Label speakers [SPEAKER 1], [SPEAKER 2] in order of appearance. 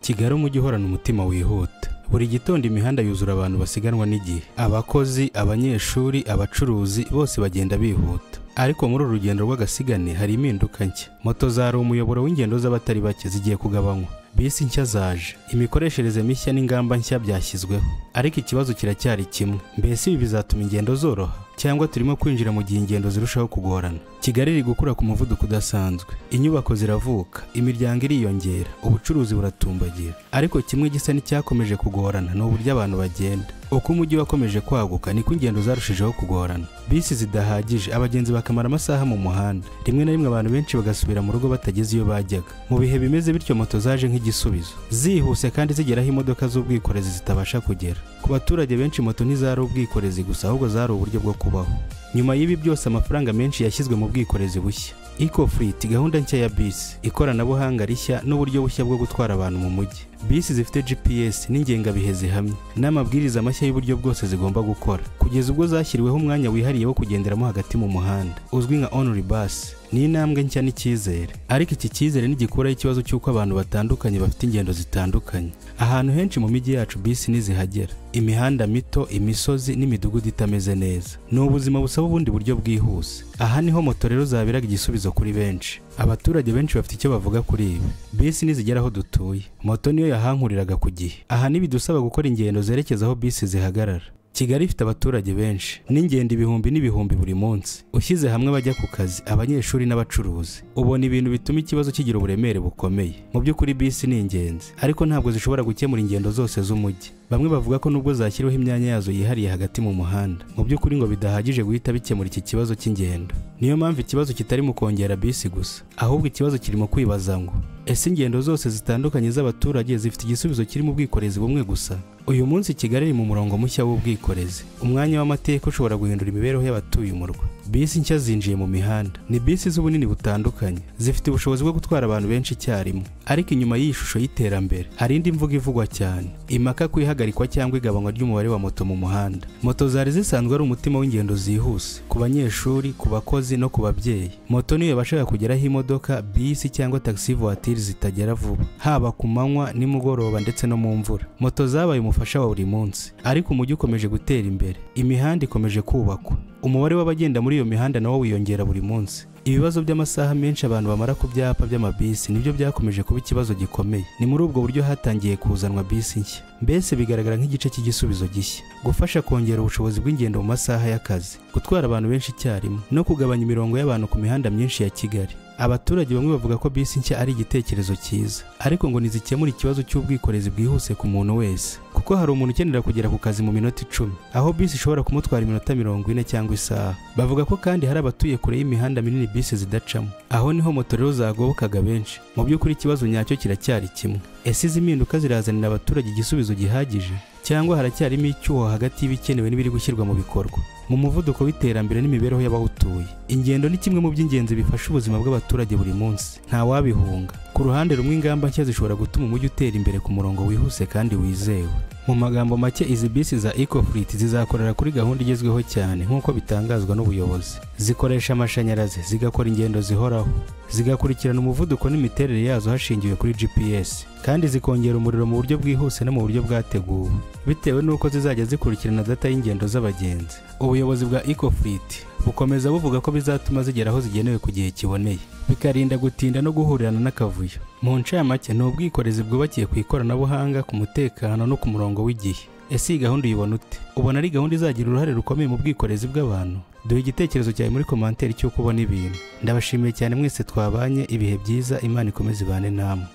[SPEAKER 1] Kigali umujyi uhorana umutima wihuta. Buri gitondo imihanda yuzura abantu basiganwa n'igihe. Abakozi, abanyeshuri, abacuruzi bose bagenda bihuta. Ariko muri uru rugendo rw'agasigane hari impinduka nshya. Moto zari umuyoboro w'ingendo z'abatari bake zigiye kugabanywa. Bisi nshya zaje, imikoreshereze mishya n'ingamba nshya byashyizweho. Ariko ikibazo kiracyari kimwe. Mbese ibi bizatuma ingendo zoroha cyangwa turimo kwinjira mu gihe ingendo zirushaho kugorana? Kigali iri gukura ku muvuduko udasanzwe. Inyubako ziravuka, imiryango iriyongera, ubucuruzi buratumbagira. Ariko kimwe gisa n'icyakomeje kugorana ni uburyo abantu bagenda. Uko umujyi wakomeje kwaguka niko ingendo zarushijeho kugorana. Bisi zidahagije, abagenzi bakamara amasaha mu muhanda. Rimwe na rimwe abantu benshi bagasubira mu rugo batageze iyo bajyaga. Mu bihe bimeze bityo moto zaje nk'igisubizo, zihuse kandi zigeraho imodoka z'ubwikorezi zitabasha kugera. Ku baturage benshi moto ntizari ubwikorezi gusa, ahubwo zari uburyo bwo kubaho. Nyuma y'ibi byose amafaranga menshi yashyizwe mu bwikorezi bushya. Ecofleet, gahunda nshya ya bisi, ikoranabuhanga rishya n'uburyo bushya bwo gutwara abantu mu mujyi. Bisi zifite GPS n'ingengabihe zihamye n'amabwiriza mashya y'uburyo bwose zigomba gukora, kugeza ubwo zashyiriweho umwanya wihariye wo kugenderamo hagati mu muhanda uzwi nka only bus. Ni intambwe nshya n'icyizere, ariko iki cyizere ntigikuraho ikibazo cy'uko abantu batandukanye bafite ingendo zitandukanye. Ahantu henshi mu mijyi yacu bisi ntizihagera. Imihanda mito, imisozi n'imidugudu itameze neza. Ni ubuzima busaba ubundi buryo bwihuse. Aha niho moto rero zaberaga igisubizo kuri benshi. Abaturage benshi bafite icyo bavuga kuri ibi. Bisi ntizigera aho dutuye, moto niyo yahankuriraga ku gihe. Aha ntibidusaba gukora ingendo zerekeza aho bisi zihagarara. Kigali ifite abaturage benshi n'ingendo ibihumbi n'ibihumbi buri munsi. Ushyize hamwe bajya ku kazi, abanyeshuri n'abacuruzi, ubona ibintu bituma ikibazo kigira uburemere bukomeye. Mu by'ukuri bisi ni ingenzi, ariko ntabwo zishobora gukemura ingendo zose z'umujyi. Bamwe bavuga ko nubwo zashyiriweho imyanya yazo yihariye hagati mu muhanda, mu by'ukuri ngo bidahagije guhita bikemura iki kibazo cy'ingendo. Niyo mpamvu ikibazo kitari mu kongera bisi gusa, ahubwo ikibazo kiri mu kwibaza ngo ese ingendo zose zitandukanye z'abaturage zifite igisubizo kiri mu bwikorezi bumwe gusa? Uyu munsi Kigali iri mu murongo mushya w'ubwikorezi, umwanya w'amateka ushobora guhindura imibereho y'abatuye umurwa. Bisi nshya zinjiye mu mihanda, ni bisi z'ubunini butandukanye, zifite ubushobozi bwo gutwara abantu benshi icyarimwe. Ariko inyuma y'iyi shusho y'iterambere hari indi mvugo ivugwa cyane, impaka ku ihagarikwa cyangwa igabanywa ry'umubare wa moto mu muhanda. Moto zari zisanzwe ari umutima w'ingendo zihuse ku banyeshuri, ku bakozi no ku babyeyi. Moto niyo yabashaga kugeraho imodoka, bisi cyangwa taxi voiture zitagera vuba, haba ku manywa, nimugoroba ndetse no mu mvura. Moto zabaye umufasha wa buri munsi. Ariko umujyi ukomeje gutera imbere, imihanda ikomeje kubakwa, umubare w'abagenda muri iyo mihanda nawo wiyongera buri munsi. Ibibazo by'amasaha menshi abantu bamara ku byapa by'amabisi nibyo byakomeje kuba ikibazo gikomeye. Ni muri ubwo buryo hatangiye kuzanwa bisi nshya, mbese bigaragara nk'igice cy'igisubizo gishya, gufasha kongera ubushobozi bw'ingendo mu masaha y'akazi, gutwara abantu benshi icyarimwe no kugabanya imirongo y'abantu ku mihanda myinshi ya Kigali. Abaturage bamwe bavuga ko bisi nshya ari igitekerezo cyiza, ariko ngo ntizikemura ikibazo cy'ubwikorezi bwihuse ku muntu wese, kuko hari umuntu ukenera kugera ku kazi mu minota 10, aho bisi ishobora kumutwara iminota 40 cyangwa isaha. Bavuga ko kandi hari abatuye kure y'imihanda minini bisi zidacamo, aho niho moto rero zagobokaga benshi. Mu by'ukuri ikibazo nyacyo kiracyari kimwe: ese izi mpinduka zirazanira abaturage igisubizo gihagije, cyangwa haracyarimo icyuho hagati y'ibikenewe n'ibiri gushyirwa mu bikorwa? Mu muvuduko w'iterambere n'imibereho y'abawutuye, ingendo ni kimwe mu by'ingenzi bifasha ubuzima bw'abaturage buri munsi, nta wabihunga. Ku ruhande rumwe ingamba nshya zishobora gutuma umujyi utera imbere ku murongo wihuse kandi wizewe. Mu magambo make, izi bisi za Ecofleet zizakorera kuri gahunda igezweho cyane nk'uko bitangazwa n'ubuyobozi. Zikoresha amashanyarazi, zigakora ingendo zihoraho, zigakurikirana umuvuduko n'imiterere yazo hashingiwe kuri GPS, kandi zikongera umuriro mu buryo bwihuse no mu buryo bwateguwe, bitewe n'uko zizajya zikurikirana data y'ingendo z'abagenzi. Ubuyobozi bwa Ecofleet bukomeza buvuga ko bizatuma zigera aho zigenewe ku gihe kiboneye, bikarinda gutinda no guhurirana n'akavuyo. Mu ncamake, ni ubwikorezi bwubakiye ku ikoranabuhanga, ku mutekano no ku murongo w'igihe. Ese iyi gahunda uyibona ute? Ubona ari gahunda izagira uruhare rukomeye mu bwikorezi bw'abantu? Duhe igitekerezo cyawe muri commentaire cy'uko ubona ibintu. Ndabashimiye cyane mwese twabanye, ibihe byiza, Imana ikomeze ibane namwe.